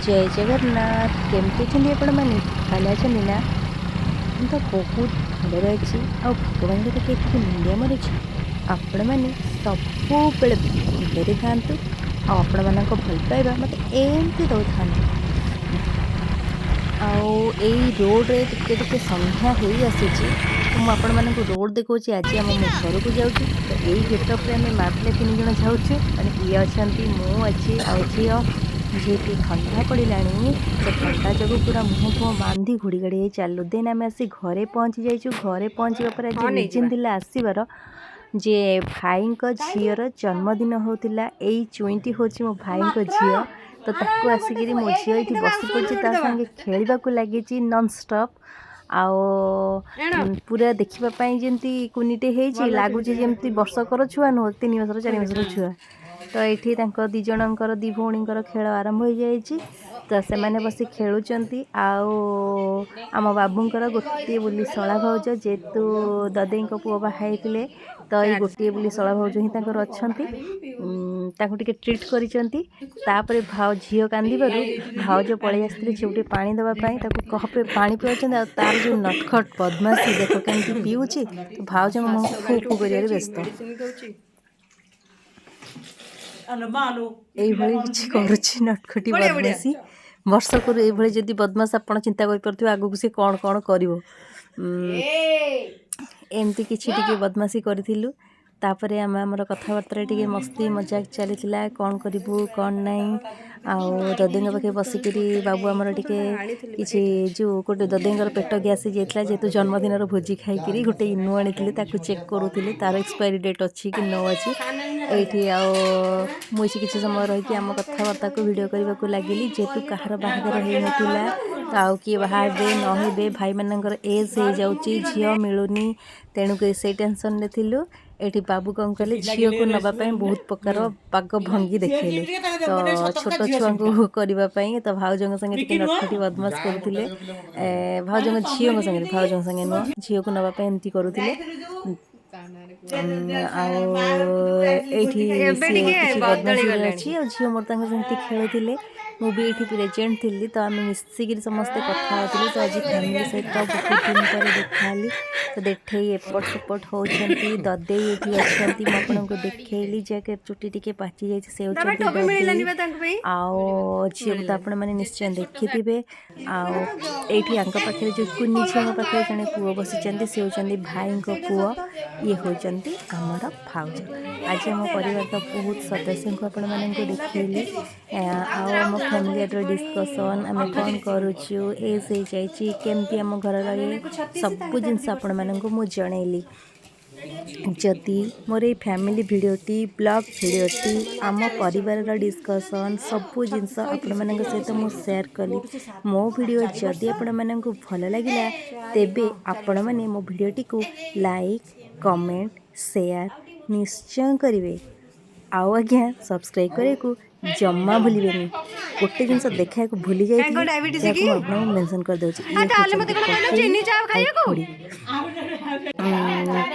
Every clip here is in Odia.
ଜୟ ଜଗନ୍ନାଥ। କେମିତି ଅଛନ୍ତି ଆପଣମାନେ? ଭଲ ଅଛନ୍ତି ନା? ମୁଁ ତ ବହୁତ ଭଲରେ ଅଛି ଆଉ ଭଗବାନଙ୍କ ପାଖେ ଏତିକି ମୁଣ୍ଡିଆ ମାରୁଛି, ଆପଣମାନେ ସବୁବେଳେ ଭଲରେ ଥାଆନ୍ତୁ ଆଉ ଆପଣମାନଙ୍କ ଭଲ ପାଇବା ମୋତେ ଏମିତି ଦେଉଥାନ୍ତୁ। ଆଉ ଏଇ ରୋଡ଼ରେ ଟିକେ ଟିକେ ସନ୍ଧ୍ୟା ହେଇ ଆସୁଛି ତ ମୁଁ ଆପଣମାନଙ୍କୁ ରୋଡ଼ ଦେଖାଉଛି। ଆଜି ଆମ ମୋ ଘରକୁ ଯାଉଛି ତ ଏଇ ଗେଟଅପ୍ରେ ଆମେ ମା ପିଲା ତିନି ଜଣ ଯାଉଛୁ। ମାନେ ଇଏ ଅଛନ୍ତି, ମୁଁ ଅଛି ଆଉ ଝିଅ। ଯେହେତୁ ଥଣ୍ଡା ପଡ଼ିଲାଣି ତ ଥଣ୍ଡା ଯୋଗୁଁ ପୁରା ମୁହଁ ଫୁହଁ ବାନ୍ଧି ଘୋଡ଼ି ଘାଡ଼ି ହେଇ ଚାଲିଲୁ। ଦେନ୍ ଆମେ ଆସି ଘରେ ପହଞ୍ଚି ଯାଇଛୁ। ଘରେ ପହଞ୍ଚିବା ପରେ ଆଜି ହଁ, ନେଇଯିବା। ରିଜନ୍ ଥିଲା ଆସିବାର ଯେ ଭାଇଙ୍କ ଝିଅର ଜନ୍ମଦିନ ହେଉଥିଲା। ଏଇ ଚୁଇଁଟି ହେଉଛି ମୋ ଭାଇଙ୍କ ଝିଅ। ତ ତାକୁ ଆସିକିରି ମୋ ଝିଅ ଏଇଠି ବସି ପଡ଼ିଛି, ତା ସାଙ୍ଗେ ଖେଳିବାକୁ ଲାଗିଛି ନନ୍ଷ୍ଟପ୍। ଆଉ ଏଣ ପୁରା ଦେଖିବା ପାଇଁ ଯେମିତି କୁନିଟେ ହେଇଛି, ଲାଗୁଛି ଯେମିତି ବର୍ଷକର ଛୁଆ ନୁହଁ, 3 ବର୍ଷର, 4 ବର୍ଷର ଛୁଆ। ତ ଏଇଠି ତାଙ୍କ ଦୁଇ ଜଣଙ୍କର, ଦୁଇ ଭଉଣୀଙ୍କର ଖେଳ ଆରମ୍ଭ ହୋଇଯାଇଛି। ତ ସେମାନେ ବସି ଖେଳୁଛନ୍ତି। ଆଉ ଆମ ବାବୁଙ୍କର ଗୋଟିଏ ବୋଲି ଶଳା ଭାଉଜ, ଯେହେତୁ ଦଦେଇଙ୍କ ପୁଅ ବାହା ହେଇଥିଲେ, ତ ଏଇ ଗୋଟିଏ ବୋଲି ଶଳା ଭାଉଜ ହିଁ ତାଙ୍କର ଅଛନ୍ତି। ତାଙ୍କୁ ଟିକେ ଟ୍ରିଟ୍ କରିଛନ୍ତି। ତାପରେ ଝିଅ କାନ୍ଦିବାରୁ ଭାଉଜ ପଳେଇ ଆସିଥିଲେ ଝିଅକୁ ଟିକେ ପାଣି ଦେବା ପାଇଁ। ତାକୁ କପ୍ରେ ପାଣି ପିଆଉଛନ୍ତି ଆଉ ତାର ଯେଉଁ ନଟଖଟ ବଦମାସି ଦେଖ, କେମିତି ପିଉଛି। ତ ଭାଉଜଙ୍କ ମୁହଁକୁ ଫୁ ଫୁ କରିବାରେ ବ୍ୟସ୍ତ। ମେଡିସିନ ଖାଉଛି। ଏଇଭଳି କିଛି କରୁଛି ନଟଖଟି ବଢ଼ିଆ, ବଢ଼ିଆ। ବଦମାସି। ବର୍ଷକରୁ ଏଇଭଳି ଯଦି ବଦମାସ, ଆପଣ ଚିନ୍ତା କରିପାରୁଥିବେ ଆଗକୁ ସେ କ'ଣ କ'ଣ କରିବ। ଏମିତି କିଛି ଟିକେ ବଦମାସି କରିଥିଲୁ। ତାପରେ ଆମେ ଆମର କଥାବାର୍ତ୍ତାରେ ଟିକେ ମସ୍ତି ମଜାକ ଚାଲିଥିଲା, କ'ଣ କରିବୁ କ'ଣ ନାହିଁ। ଆଉ ଦଦିଙ୍କ ପାଖେ ବସିକିରି ବାବୁ ଆମର ଟିକେ କିଛି ଯେଉଁ ଗୋଟେ ଦଦିଙ୍କର ପେଟ ଗ୍ୟାସ୍ ହେଇଯାଇଥିଲା, ଯେହେତୁ ଜନ୍ମଦିନର ଭୋଜି ଖାଇକିରି, ଗୋଟେ ଇନୋ ଆଣିଥିଲେ, ତାକୁ ଚେକ୍ କରୁଥିଲେ ତାର ଏକ୍ସପାୟରି ଡେଟ୍ ଅଛି କି ନ ଅଛି ଏଇଠି। ଆଉ ମୁଁ ଏଇଠି କିଛି ସମୟ ରହିକି ଆମ କଥାବାର୍ତ୍ତାକୁ ଭିଡ଼ିଓ କରିବାକୁ ଲାଗିଲି। ଯେହେତୁ କାହାର ବାହାଘର ହେଇନଥିଲା, ତ ଆଉ କିଏ ବାହା ହେବେ ନ ହେବେ, ଭାଇମାନଙ୍କର ଏଜ୍ ହେଇଯାଉଛି, ଝିଅ ମିଳୁନି, ତେଣୁକରି ସେଇ ଟେନସନ୍ରେ ଥିଲୁ। ଏଠି ବାବୁ କ'ଣ କଲେ, ଝିଅକୁ ନେବା ପାଇଁ ବହୁତ ପ୍ରକାର ପାଗ ଭଙ୍ଗି ଦେଖେଇଲେ। ତ ଛୋଟ ଛୁଆଙ୍କୁ କରିବା ପାଇଁ ତ ଭାଉଜଙ୍କ ସାଙ୍ଗେ ଟିକେ ନଟଖଟି ବଦମାସ କରୁଥିଲେ। ଭାଉଜଙ୍କ ଝିଅଙ୍କ ସାଙ୍ଗରେ, ଭାଉଜଙ୍କ ସାଙ୍ଗେ ନୁହଁ, ଝିଅକୁ ନେବା ପାଇଁ ଏମିତି କରୁଥିଲେ। ଆଉ ଏଇଠି ଏବେ ସିଏ ଟିକେ କିଛି ବଦଳି ବଦମାସିରେ ଗଲେଣି। ଅଛି ଆଉ ଝିଅ ମୋର ତାଙ୍କ ସେମିତି ଖେଳୁଥିଲେ। ମୁଁ ବି ଏଇଠି ପ୍ରେଜେଣ୍ଟ ଥିଲି, ତ ଆମେ ମିଶିକିରି ସମସ୍ତେ କଥା ହେଉଥିଲୁ। ତ ଆଜି ଫ୍ୟାମିଲି ସହିତ ବହୁତ ଦିନ ପରେ ଦେଖା ହେଲି। ତ ଦେଖେଇ ଏପଟ ସେପଟ ହେଉଛନ୍ତି। ଦଦେଇ ଏଇଠି ଅଛନ୍ତି, ମୁଁ ଆପଣଙ୍କୁ ଦେଖେଇଲି, ଯାହାକି ଚୁଟି ଟିକେ ପାଚି ଯାଇଛି, ସେ ବାବା ହେଉଛନ୍ତି ଟୋପି ଦଦେଇ। ମିଳିଲାନି ବା ତାଙ୍କ ପାଇଁ। ଆଉ ଝିଅକୁ ତ ଆପଣମାନେ ନିଶ୍ଚୟ ଦେଖିଥିବେ। ଆଉ ଏଇଠି ୟାଙ୍କ ପାଖରେ ଯେଉଁ କୁନି ଝିଅଙ୍କ ପାଖରେ ଜଣେ ପୁଅ ବସିଛନ୍ତି, ସେ ହେଉଛନ୍ତି ଭାଇଙ୍କ ପୁଅ। ଇଏ ହେଉଛନ୍ତି ଆମର ଭାଉଜ। ଆଜି ଆମ ପରିବାରର ବହୁତ ସଦସ୍ୟଙ୍କୁ ଆପଣମାନଙ୍କୁ ଦେଖେଇଲି। ଆଉ ଆମ ଫ୍ୟାମିଲିର ଡିସ୍କସନ୍, ଆମେ କ'ଣ କରୁଛୁ, ଏଜ୍ ହେଇଯାଇଛି, କେମିତି ଆମ ଘରର ଇଏ, ସବୁ ଜିନିଷ ଆପଣମାନଙ୍କୁ ମୁଁ ଜଣେଇଲି। ଯଦି ମୋର ଏଇ ଫ୍ୟାମିଲି ଭିଡ଼ିଓଟି, ବ୍ଲଗ୍ ଭିଡ଼ିଓଟି, ଆମ ପରିବାରର ଡିସ୍କସନ୍, ସବୁ ଜିନିଷ ଆପଣମାନଙ୍କ ସହିତ ମୁଁ ସେୟାର କଲି, ମୋ ଭିଡ଼ିଓ ଯଦି ଆପଣମାନଙ୍କୁ ଭଲ ଲାଗିଲା, ତେବେ ଆପଣମାନେ ମୋ ଭିଡ଼ିଓଟିକୁ ଲାଇକ୍, କମେଣ୍ଟ, ସେୟାର ନିଶ୍ଚୟ କରିବେ। ଆଉ ଆଜ୍ଞା, ସବସ୍କ୍ରାଇବ୍ କରିବାକୁ ଜମା ଭୁଲିବେନି। ଗୋଟେ ଜିନିଷ ଦେଖାଇବାକୁ ଭୁଲି କାଇଁ, କଣ ଯାଇଥିଲି, ଡାଇବେଟିସ୍ ଯାହାକୁ କି? ମୁଁ ଆପଣଙ୍କୁ ମେନସନ୍ କରିଦେଉଛି। ହଁ, ଇଏ ତାହେଲେ ମତେ ହେଉଛନ୍ତି କଣ କହିଲ କକେଇ ଚିନି ଚା ଆଉ ଖାଇବାକୁ? ଖୁଡ଼ି।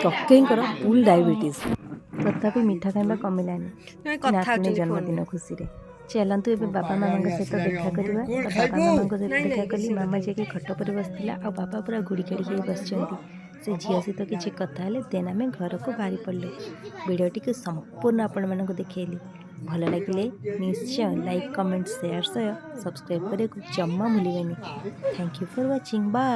କକେଇଙ୍କର ଫୁଲ୍ ଡାଇବେଟିସ୍, ତଥାପି ମିଠା ଖାଇବା କମିଲାନି ଜଣେ କଥା ନାତୁଣୀ ହଉଛନ୍ତି ଜନ୍ମଦିନ ଫୋନରେ। ଖୁସିରେ। ଚାଲନ୍ତୁ, ଏବେ ବାବା ମାମାଙ୍କ ସହିତ ଦେଖା କରିବା। ତ ବାବା ମାମାଙ୍କ ସହିତ ନାଇଁ ଦେଖା ନାଇଁ କଲି। କିଛି ମାମା କଥା। ଯାଇକି ଖଟ ଉପରେ ବସିଥିଲା ଆଉ ବାବା ପୁରା ଗୁଡ଼ି ଗାଡ଼ି ହେଇ ବସିଛନ୍ତି। ସେ ଝିଅ ସହିତ କିଛି କଥା ହେଲେ, ଦେନ୍ ଆମେ ଘରକୁ ବାହାରି ପଡ଼ିଲୁ। ଭିଡ଼ିଓଟିକୁ ସମ୍ପୂର୍ଣ୍ଣ ଆପଣମାନଙ୍କୁ ଦେଖେଇଲି। ଭଲ ଲାଗିଲେ ନିଶ୍ଚୟ ଲାଇକ୍, କମେଣ୍ଟ, ସେୟାର ସହ ସବସ୍କ୍ରାଇବ୍ କରିବାକୁ ଜମା ଭୁଲିବେନି। Thank you for watching, bye.